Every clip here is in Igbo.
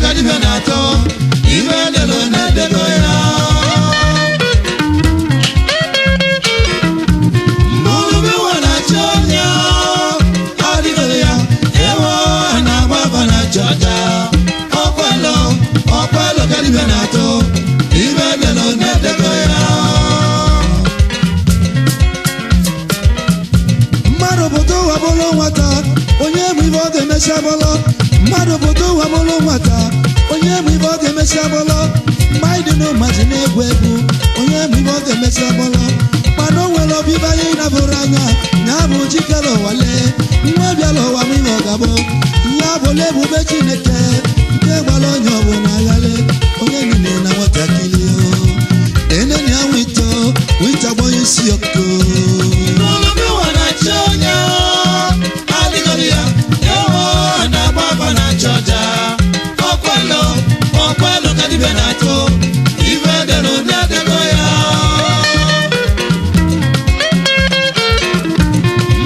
ka dibịa na-atọ, ibe delu na-edego ya. Mgbulubi ụwa na-achọ onye adịgoro ya, ewo na-agba afa na-achọ ọja. Ọkwelo, ọkwelo ka dibịa na-atọ, ibe delu na-edego ya. Mmadụ pụta ụwa bụrụ nwata, onye ma ibe ọ ga-emesi abụlọ. Mmadụ pụta ụwa bụrụ nwata, onye ma ibe ọ ga-emesi abụlọ. Mgbe anyị dị n'ụmụazị na-egwu egwu, onye ma ibe ọ ga-emesi abụlọ. Mana o nwere ọbịba anyị nabụrụ anya ya bụ chikere ụwa lee nwa bịara ụwa ma ihe ọ ga-abụ ya bụla ebube Chineke nke gbara onye ọbụla aghale onye niile na nwatakịrị o eneni ya nwito nwita gbanye isi ọkụ. Mgbulubi ụwa na-achọ onye adịgoro ya, ewo na-agba afa na-achọ ọja. Ọkwelo, ọkwelo ka dibịa na-atụ, ibe delu na-edego ya.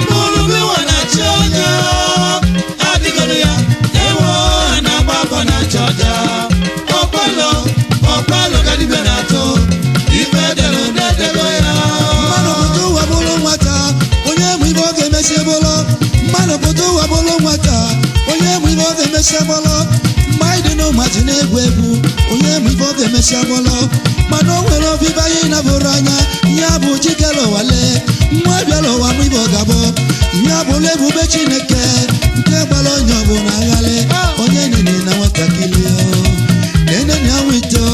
Mgbulubi ụwa na-achọ onye adịgoro ya, ewo na-agba afa na-achọ ọja. Ọkwelo, ọkwelo ka dibịa na-atụ, ibe delu na-edego ya. Mmadụ pụta ụwa bụrụ nwata, onye ma ibe ọ ga-emesi bụrụ. Mmadụ pụta ụwa bụrụ nwata, onye ma ibe ọ ga-emesi bụrụ. Mgbe anyị dị n'ụmụazị na-egwu egwu, onye ma ibe ọ ga-emesi bụrụ. Mana o nwere ọbịba anyị nabụrụ anya ya bụ chikere ụwa lee nwa bịara ụwa ma ibe ọ ga-abụ ya bụrụ ebube Chineke nke gbara onye ọbụla aghalị onye nene na nwatakịrị o enene ya nwito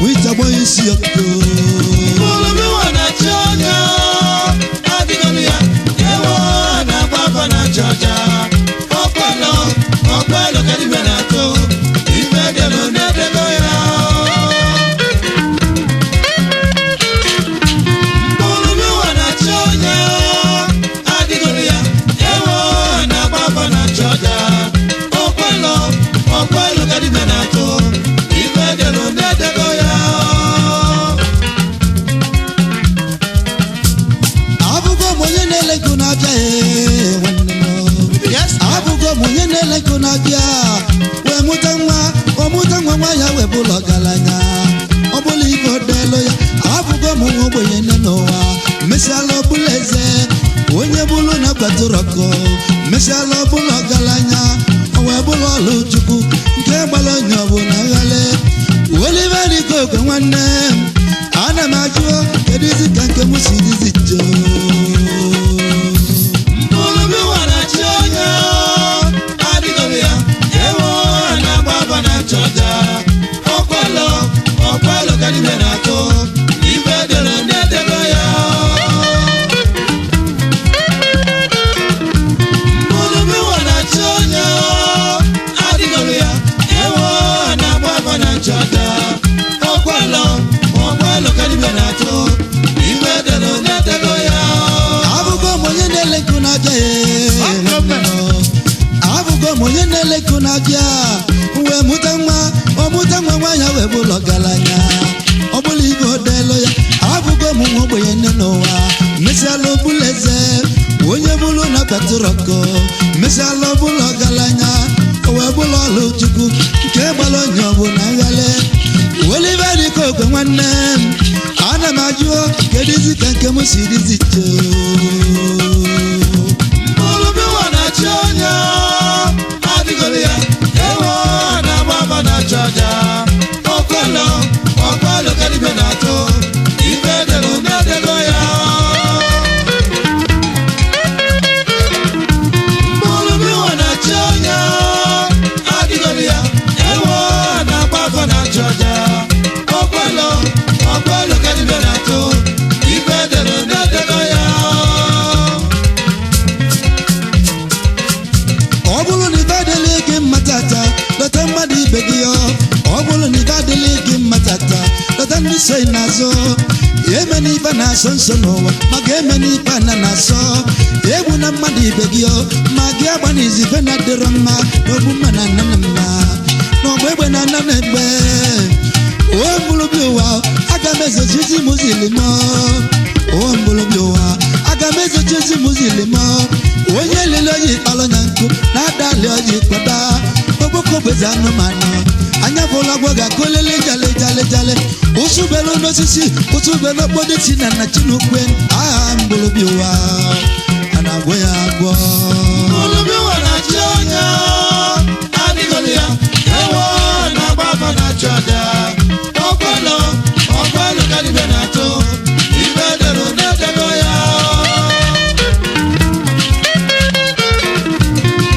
nwita gbanye isi ọkụ. Mgbulubi ụwa na-achọ onye adịgoro ya, ewo na-agba afa na-achọ ọja. Ọkwelo, ọkwelo ka dibịa na-atụ, ife delu na-edego ya. Mgbulubi ụwa na-achọ onye adịgoro ya, ewo na-agba afa na-achọ ọja. Ọkwelo, ọkwelo ka dibịa na-atụ, ife delu na-edego ya. Abụgo m onye na-ele nkụ na-abịa, ee, nwanne m. Abụgo m onye na-ele nkụ na-abịa wee mụta nwa, ọ mụta nwa nwa ya wee bụrụ ọgaranya, ọ bụla ife odelu ya. Abụgo m nwa ogbenye nne n'ụwa mesịala ọbụla eze, onye bụrụ na kpatụrụ ọkụ mesịala ọbụla ọgaranya, o wee bụrụ ọlụ Chukwu nke gbara onye ọbụla ghale Oliver Dikoke. Nwanne m, ana m ajụ kedụzi ka nke m si dịzi jụụ. Mgbulubi ụwa na-achọ onye adịgoro ya, ewo na-agba afa na-achọ ọja. Ọkwelo, ọkwelo ka dibịa na-atụ, ife delu na-edego ya. Mgbulubi ụwa na-achọ onye adịgoro ya, ewo na-agba afa na-achọ ọja. Ọkwelo, ọkwelo ka dibịa na-atụ, ife delu na-edego ya. Abụgo m onye na-ele nkụ na-abịa, ee, nwanne m. Abụgo m onye na-ele nkụ na-abịa wee mụta nwa, ọ mụta nwa nwa ya wee bụrụ ọgaranya, ọ bụla ibe odelu ya. Abụgo m nwa ogbenye nne n'ụwa mesịala ọbụla eze, onye bụrụ na kpatụrụ ọkụ mesịala ọbụla ọgaranya, o wee bụrụ ọlụ Chukwu nke gbara onye ọbụla nghale Oliver Dikoke. Nwanne m, ana m ajụ kedụzi ka nke m si dịzi choo. Mgbulubi ụwa na-achọ onye adịgoro ya, ewo na-agba afa na-achọ ọja. Ọkwelo, ọkwelo ka dibịa na-atụ, ife delu na-edego ya. Mgbulubi ụwa na-achọ onye adịgoro ya, ewo na-agba afa na-achọ ọja. Ọkwelo, ọkwelo ka dibịa na-atụ, ife delu na-edego ya. Ọ bụrụ na ibe adịla gị mma tata, lọta mmadụ ibe gị. Ọ bụrụ na ibe adịla gị mma tata, lọta ndị so n'azụ. Eme na ibe na-asọ nsọ n'ụwa maka eme na ibe ana na-asọ egwu na mmadụ ibe gị ọ ma gị agba na izife na adịrọ mma na ogbu mma na nna na mma na ọgba egbe na nna na egbe. O mgbulubi ụwa, aga m ezochizi muzili m. O mgbulubi ụwa, aga m ezochizi muzili m. Onye lele oyi kpalụ na nkụ na-adali oyi kpata okpoko. N'okpoko bụzi anụmanụ anya bụla agwọ ga-akụ olele jale jale jale ụsụbelu n'osisi ụsụbelu okpodo si na nna chinukwe agha mgbolobi ụwa a na-agwọ ya agwọ. Mkpụrụobi ụwa na-achị onye adịghị ya ewo na-agba afa na-achụ aja ọkwelụ ọkwelụ ka dibịa na-atụ ibe dere na-edego ya.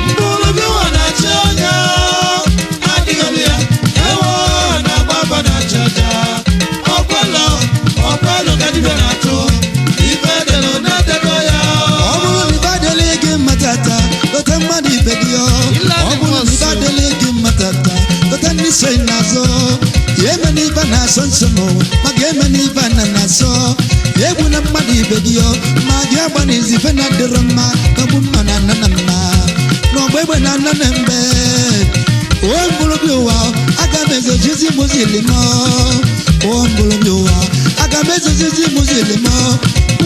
Mkpụrụobi ụwa na-achị onye adịghị ya ewo na-agba afa na-achụ aja ọkwelụ ọkwelụ ka dibịa na-atụ ibe dere na-edego ya. Ọ bụrụ na ibe adịla gị mma tata, lọta mmadụ ibe gị ọ. Ọ bụrụ na ibe adịla gị mma tata, lọta ndị so n'azụ. Ya eme na ibe na-asọ nsọ n'ụwa, ma ga eme na ibe na na-asọ. Ya egbu na mmadụ ibe gị ọ, ma gị agba na izi ife na-adịrọ mma, ka bụ mma na ana na mma. N'ọgba egbe na ana na mbe. O mgbụrụbi ụwa, aga m ezochizi mụzili m. O mgbụrụbi ụwa, aga m ezochizi mụzili m.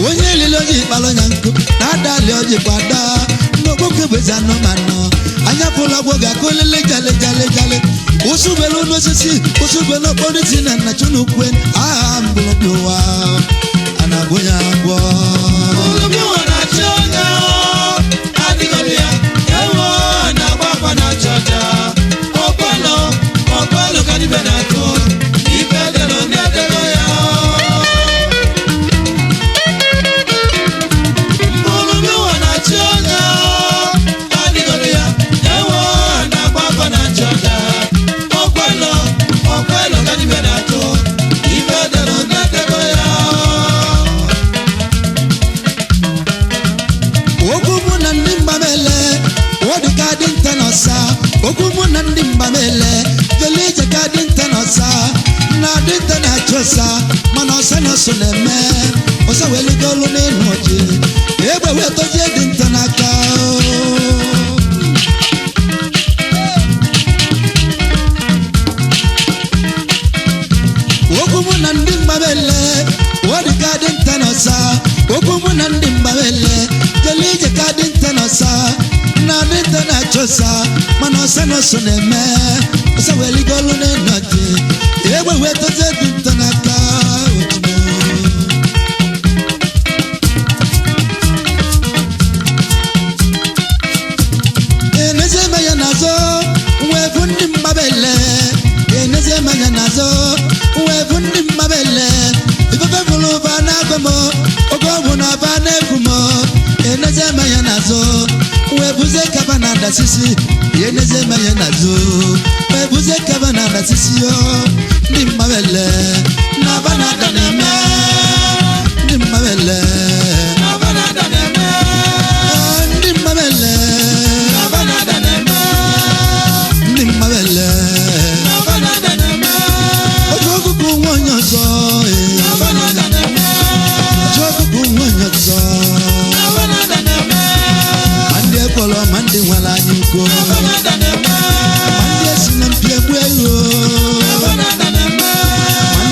Onye elele oji kpalụ ya nkụ na-adali oji kwada n'okpoko bụzi anụmanụ anya pụrụ agwọ ga-akụ olele jale jale jale ụsụbelu n'osisi ụsụbelu okporo isi na nna chunukwe agha mgbụrụbi ụwa a na-agwọ ya agwọ. Mkpụrụobi ụwa na-achị onye adịghị ya ewo na-agba afa na-achụ aja ọkwelụ ọkwelụ ka dibịa na-atụ ife dere na-edego ya. Mkpụrụobi ụwa na-achị onye adịghị ya ewo na-agba afa na-achụ aja ọkwelụ ọkwelụ ka dibịa na-atụ ife dere na-edego ya. Okwu mụ na ndị mgbamele ọ dị ka dị nta n'ọsa. Okwu mụ na ndị mgbamele jele ije ka dị nta n'ọsa na dị nta na-achụ ọsa mana ọsa na ọsọ na-eme ọsa wee ligo olu n'ịnụ ọjị egbe wee tozie dị nta n'aka. Okwu mụ na ndị mgbamele ọ dị ka dị nta n'ọsa. Okwu mụ na ndị mgbamele jele ije ka dị nta n'ọsa na dị nta na-achụ ọsa mana ọsa na ọsọ na-eme ọsa wee ligo olu n'ịnụ ọjị egbe wee tozie dị nta n'aka ojimo. Enezie manya n'azụ wee bụ ndị mgbabele enezie manya n'azụ wee bụ ndị mgbabele ifefe fụrụ ụba na-agụ m oge ọgwụ na ọba na-egwu m enezie manya n'azụ wee buzie kaba na adasisi enezie manya n'azụ wee buzie kaba na adasisi yo ndị mgbabele na aba na-ada na-eme ndị mgbabele ndị mgbabele ndị mgbabele otu ọkụkụ nwa onye ọzọ ee. Otu ọkụkụ nwa onye ọzọ ma ndị ekwọrọ ma ndị nwere anyị ukwu ma ndị esi na mpi egbu ego ma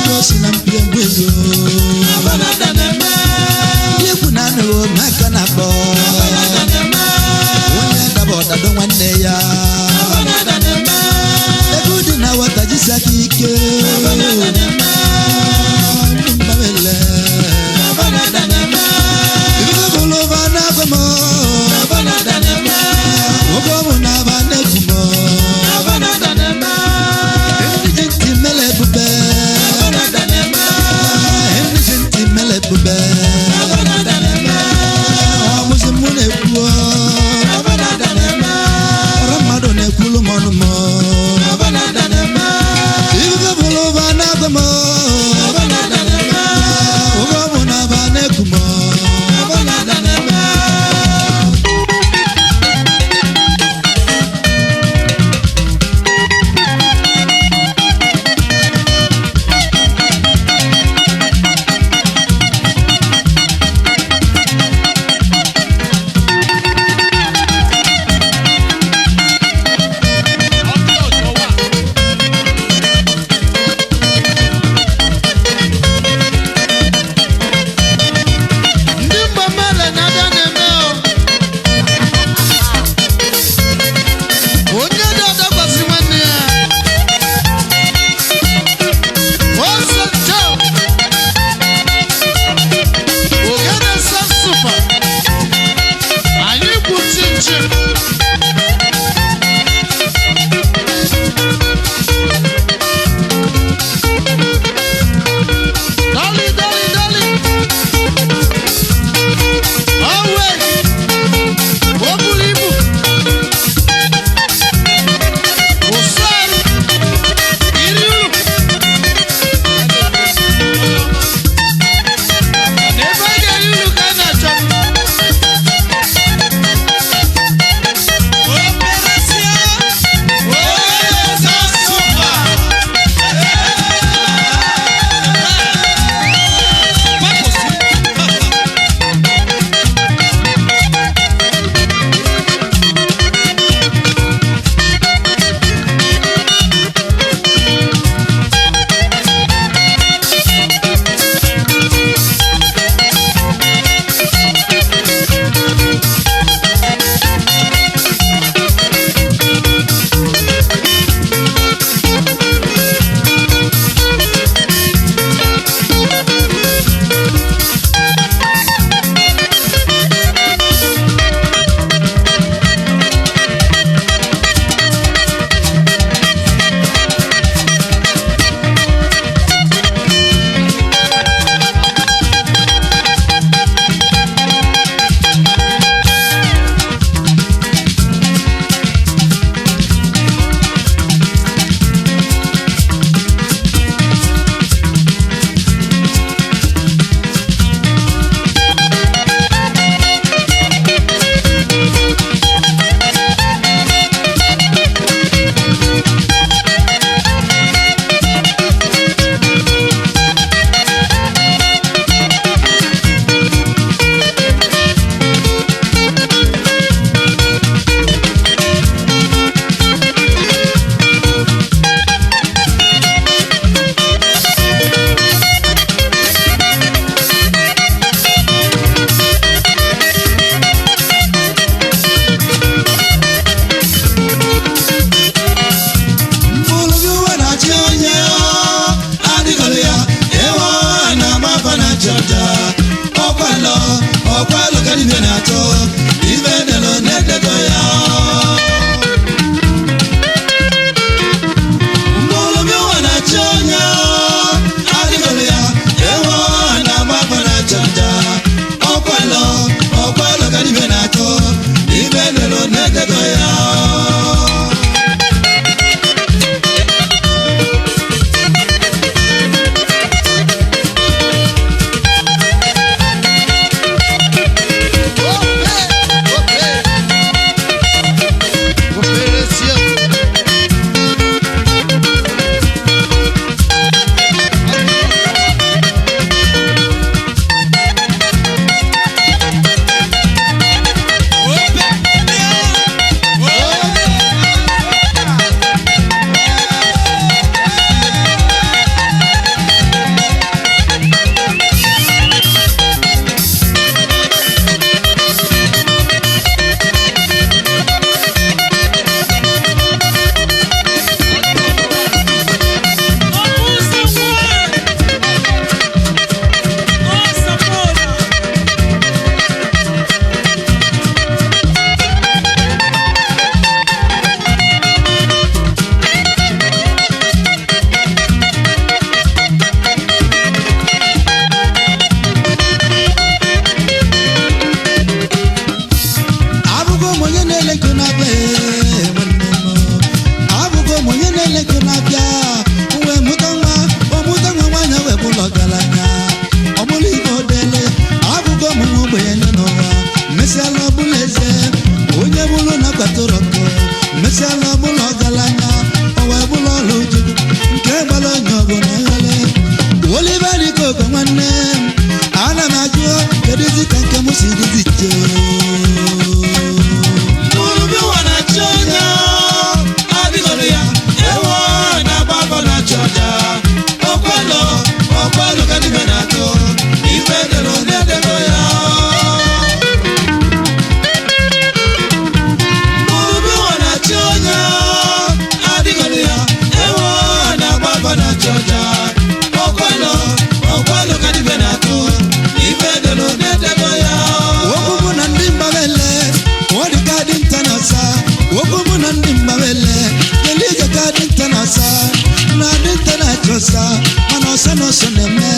ọsa mana ọsa na ọsọ na-eme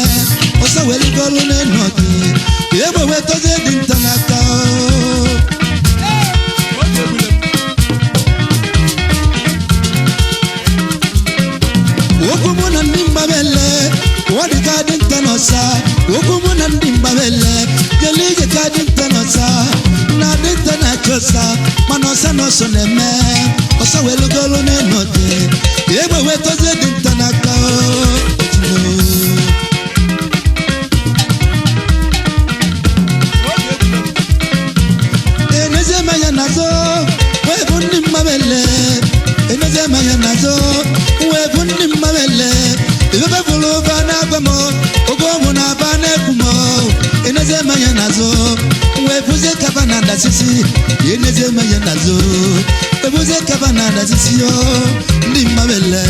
ọsa weligolu n'enu ọdị egbe wetazie dị nta n'aka okwu mụ na ndị mgbabele ọ dị ka dị nta n'ọsa okwu mụ na ndị mgbabele jele ije ka dị nta n'ọsa na dị nta na-achọ ọsa mana ọsa na ọsọ na-eme ọsa welugolu n'enu ọdị egbe wetazie dị nta n'aka ojimo. Enezie manya nazo wee bụ ndị mmabele enezie manya nazo wee bụ ndị mmabele ebebe fụrụ ụba na-agwa m ogo ọmụ na-aba na-ekwu m enezie manya nazo wee bụzie kaba na adasisi enezie manya nazo ebuzie kaba na adasisi o ndị mmabele.